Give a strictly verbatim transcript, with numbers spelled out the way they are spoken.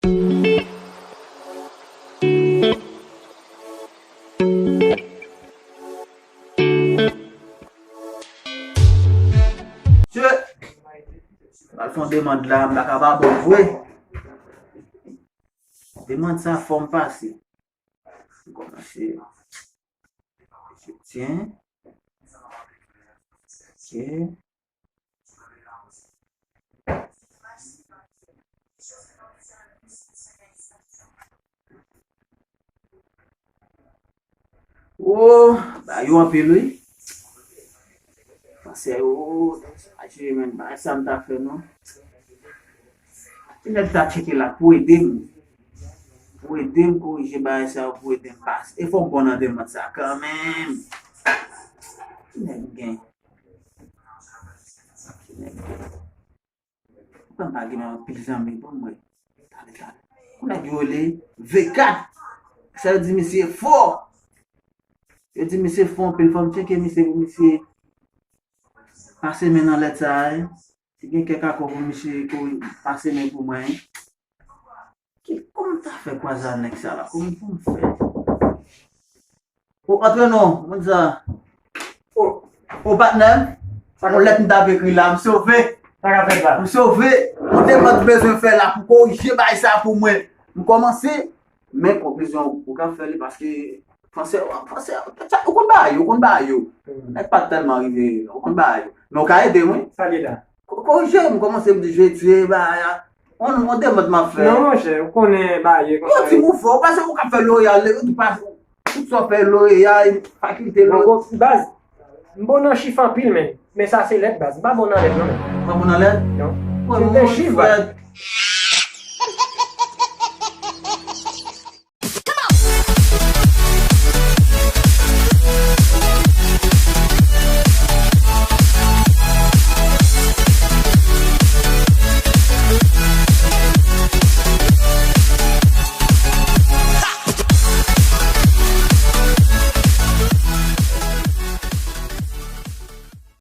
Mesye, m al fè yon demann la, m pa ka pa bon vre. Demann sa fò m pase. M kòmanse. Tyen. Ok. Oh, ba yo anpil wi. Fransè yo, sa jere menm, ba sa m ta fè non. Ti nèg ta tcheke la pou ede m. Pou ede m korije bagay sa yo, pou ede m pase. E fò m bon nan demann sa kanmenm. Ti nèg gen. Ti nèg gen. Poutan m pa gen anpil zanmi, bon, mwen. Talè, talè. Kou nèg yo rele V kat. Sa yo di misye fò. Yo di misye fò anpil, fò m tcheke misye pou misye pase men nan lèt sa a, hein. Si gen kèk akò pou misye, pou pase men pou mwen, hein. Ki, kòman m ta fè kwaze a nèg sa la? Kòman pou m fè? O, antre non, moun sa. O, o patnè m, yon lèt m t ap ekri la, m sove. Sa k ap fèt la? M sove. Yon demann bezwen fè la pou korije bagay sa pou mwen. M kòmanse, men konklizyon ou ka fè li paske fransè, fransè, ou konn bagay yo, ou konn bagay yo. Nèg pa tèlman rive, ou konn bagay yo. Men ou ka ede m, wi. Sa li la? Ko-, korije, m kòmanse m di je Dye, bagay la. On, on demann m ap fè. Non, monchè, ou konnen bagay yo konsa. Yo di m ou fò, ou panse ou ka fè L'Oréal, yo di pa, tout sa w fè L'Oréal, fakilte L'Oréal. Baz, m bon nan chif anpil, men. Men sa se lèt, baz. M pa bon nan lèt, non, men. Ou pa bon nan lèt? Non. Se te chif, baz.